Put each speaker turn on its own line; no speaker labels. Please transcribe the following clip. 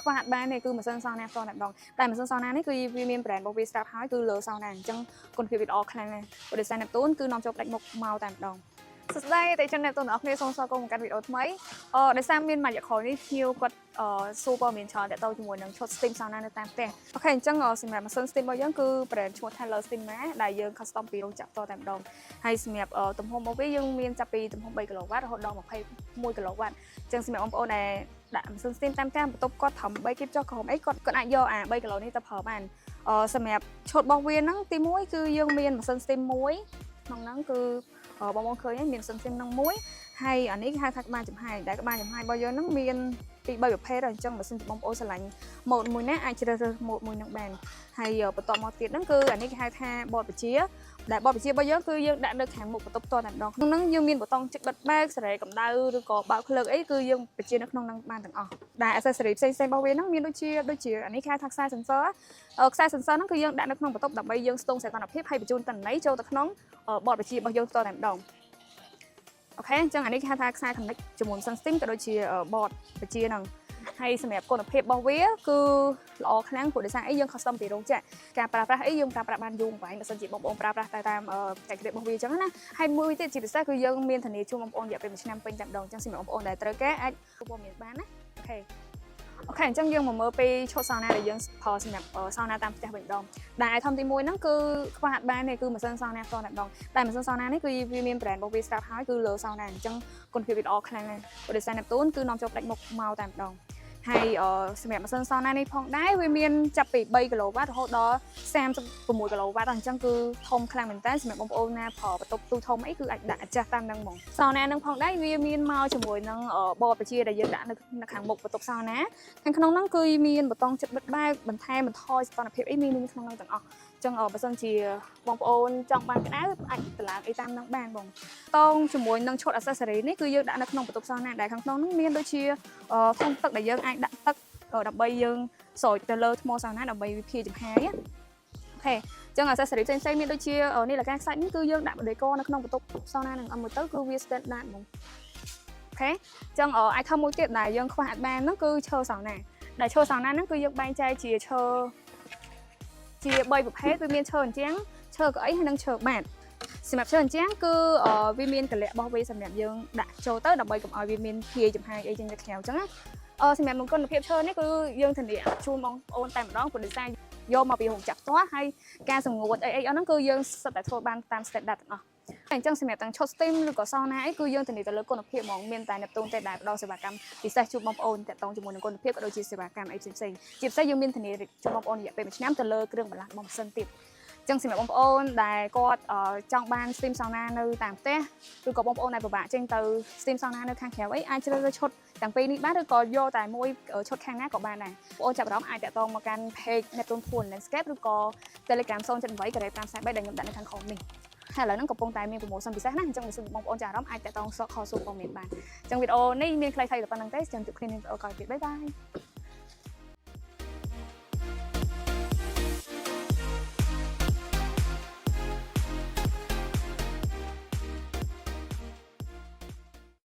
ខ្វះអត់បានទេគឺម៉ាស៊ីនសោណាផ្ទាល់តែម្ដងតែម៉ាស៊ីនសោណានេះគឺវាមាន brand របស់វាស្រាប់ហើយគឺលើសោណាអញ្ចឹងគុណភាពវាល្អខ្លាំងណាស់ព្រោះដោយសារ Neptune គឺនាំចូលផ្ដាច់មុខមកតែម្ដងសួស្តីតេជន Neptune ទាំងអស់គ្នាសូមស្វាគមន៍មកកាន់វីដេអូថ្មីដោយសារមានមួយរយៈក្រោយនេះភ្ញៀវគាត់សួរព័ត៌មានច្រើនទាក់ទងជាមួយនឹងឈុត steam sauna នៅតាមផ្ទះOK អញ្ចឹងសម្រាប់ម៉ាស៊ីន steam របស់យើងគឺ brand ឈ្មោះថា Le Steama ដែលយើង custom ពីរោងចក្រផ្ទាល់តែម្ដងហើយសម្រាប់ទំហំរបស់វាយើងមានចាប់ពីទំហំ3 kW រហូតដល់21 kW អញ្ចឹងសម្រាប់បងប្អូនដែលដាក់ម៉ាស៊ីន steam តាមផ្ទះបន្ទប់គាត់ត្រឹម3គីបចុះក្រោមអីគាត់គាត់អាចយកអា3គីឡូនេះទៅប្រើបានសម្រាប់ឈុតរបស់វាហ្នឹងទី1គឺយើងមានម៉ាស៊ីន steam មួយក្នុងហ្នឹងគឺបងប្អូនឃើញហើយមានម៉ាស៊ីន steam ហ្នឹងមួយហើយអានេះគេហៅថាក្បាលចំហាយដែលក្បាលចំហាយរបស់យើងហ្នឹងមានពី3ប្រភេទហើយអញ្ចឹងបើសិនជាបងប្អូនស្រឡាញ់ម៉ូតមួយណាអាចជ្រើសរើសម៉ូតមួយហ្នឹងបានហើយបន្តមកទៀតហ្នឹងគឺអានេះគេហៅថាបតបជាដែលបតបជារបស់យើងគឺយើងដាក់នៅខាងមុខបន្ទប់ផ្ទាល់តែម្ដងក្នុងហ្នឹងយើងមានប៊ូតុងចុចបិទបើកសេរីកម្ដៅឬក៏បើកភ្លើងអីគឺយើងបញ្ជានៅក្នុងហ្នឹងបានទាំងអស់ដែល accessory ផ្សេងៗរបស់វាហ្នឹងមានដូចជាអានេះគេហៅថាខ្សែ sensor ខ្សែ sensor ហ្នឹងគឺយើងដាក់នៅក្នុងបន្ទប់ដើម្បីយើងស្ទង់សីតុណ្ហភាពហើយបញ្ជូនទិន្នន័យចូលទៅក្នុងបតបញ្ជារបស់យើងផ្ទាល់តែម្ដង OK អញ្ចឹងអានេះគេហៅថាខ្សែ connect ជាមួយម៉ាស៊ីន steam ក៏ដូចជាបតបញ្ជាហ្នឹងហើយសម្រាប់គុណភាពរបស់វាគឺល្អខ្លាំងព្រោះដោយសារអីយើង custom ពីរោងចក្រការប្រើប្រាស់អីយើងប្រើប្រាស់បានយូរអង្វែងបើសិនជាបងប្អូនប្រើប្រាស់តែតាមបច្ចេកទេសរបស់វាអញ្ចឹងណាហើយមួយទៀតជាពិសេសគឺយើងមានធានាជូនបងប្អូនរយៈពេល1ឆ្នាំពេញតែម្ដងអញ្ចឹងសម្រាប់បងប្អូនដែលត្រូវការអាចព័ត៌មានបានណាOK អញ្ចឹងយើងមកមើលពីឈុតសាណាដែលយើងប្រើសម្រាប់សាណាតាមផ្ទះវិញម្ដងដែល item ទី1ហ្នឹងគឺខ្វះអត់បានទេគឺម៉ាស៊ីនសាណាផ្ទាល់តែម្ដងតែម៉ាស៊ីនសាណានេះគឺវាមាន brand របស់វាស្រាប់ហើយគឺលើសាណាអញ្ចឹងគុណភាពវាល្អខ្លាំងណាស់ព្រោះដោយសារ Neptune គឺនាំចូលផ្ដាច់មុខមកតែម្ដងហើយសម្រាប់ម៉ាស៊ីនសាណានេះផងដែរវាមានចាប់ពី3គីឡូវ៉ាត់រហូតដល់36គីឡូវ៉ាត់អញ្ចឹងគឺធំខ្លាំងមែនតើសម្រាប់បងប្អូនណាប្រើបន្ទប់ទូធំអីគឺអាចដាក់អាចាស់តាមហ្នឹងហ្មងសាណាហ្នឹងផងដែរវាមានមកជាមួយនឹងបតបជាដែលយើងដាក់នៅខាងមុខបន្ទប់សាណាខាងក្នុងហ្នឹងគឺមានប៊ូតុងចុចបិទបើកបន្ថែមបន្ថយសីតុណ្ហភាពអីមាននៅក្នុងហ្នឹងទាំងអស់អញ្ចឹងបើសិនជាបងប្អូនចង់បានក្តៅអាចតម្លើងអីតាមហ្នឹងបានបងតងជាមួយនឹងឈុត accessory នេះគឺយើងដាក់នៅក្នុងបន្ទប់សាណាដែលខាងក្នុងហ្នឹងមានដូចជាធុងទឹកដែលយើងអាចដាក់ទឹកដើម្បីយើងស្រោចទៅលើថ្មសាណាដើម្បីវាភាចំហាយ OK អញ្ចឹង accessory ផ្សេងៗមានដូចជានេះលកាខ្សាច់នេះគឺយើងដាក់បដិកនៅក្នុងបន្ទប់សាណានឹងអត់មួយទៅគឺវា standard ហ្មង OK អញ្ចឹង item មួយទៀតដែលយើងខ្វះអត់បានហ្នឹងគឺឈើសាណាដែលឈើសាណាហ្នឹងគឺយើងបែងចែកជាឈើជា3ប្រភេទវាមានឈើអញ្ចឹងឈើកៅអីហើយនិងឈើបាតសម្រាប់ឈើអញ្ចឹងគឺវាមានកលៈរបស់វាសម្រាប់យើងដាក់ចូលទៅដើម្បីកុំឲ្យវាមានភាយចំហាយអីចេញទៅក្រៅអញ្ចឹងណាសម្រាប់មង្គលភាពឈើនេះគឺយើងធានាជូនបងប្អូនតែម្ដងព្រោះដោយសារយកមកពីរោងចក្រផ្ទាល់ហើយការសម្ងួតអីអីអស់ហ្នឹងគឺយើងសុទ្ធតែធ្វើបានតាម standard ទាំងអស់ហើយអញ្ចឹងសម្រាប់ទាំងឈុត steam ឬក៏សាណាអីគឺយើងធានាទៅលើគុណភាពហ្មងមានតែ Neptune ទេដែលផ្ដល់សេវាកម្មពិសេសជូនបងប្អូនទាក់ទងជាមួយនឹងគុណភាពក៏ដូចជាសេវាកម្មអីផ្សេងៗជាពិសេសយើងមានធានាជូនបងប្អូនរយៈពេល1ឆ្នាំទៅលើគ្រឿងបន្លាស់របស់ម៉ាស៊ីនទៀតចឹងសម្រាប់បងប្អូនដែលគាត់ចង់បាន steam sauna នៅតាមផ្ទះឬក៏បងប្អូនដែលពិបាកចេញទៅ steam sauna នៅខាងក្រៅអីអាចជ្រើសរើសឈុតទាំងពីរនេះបានឬក៏យកតែមួយឈុតខាងណាក៏បានដែរបងប្អូនចាប់អារម្មណ៍អាចទាក់ទងមកកាន់ page Neptune Pool Landscape ឬក៏ Telegram 078ការ៉េ543ដែលខ្ញុំដាក់នៅខាងក្រោមនេះហើយឥឡូវហ្នឹងកំពុងតែមាន promotion ពិសេសណាអញ្ចឹងបើសិនបងប្អូនចាប់អារម្មណ៍អាចទាក់ទងសកខសួរព័ត៌មានបានអញ្ចឹងវីដេអូនេះមានខ្លីៗតែប៉ុណ្្នឹងទេចាំជួបគ្នានៅវីដេអូក្រោយទៀត bye bye.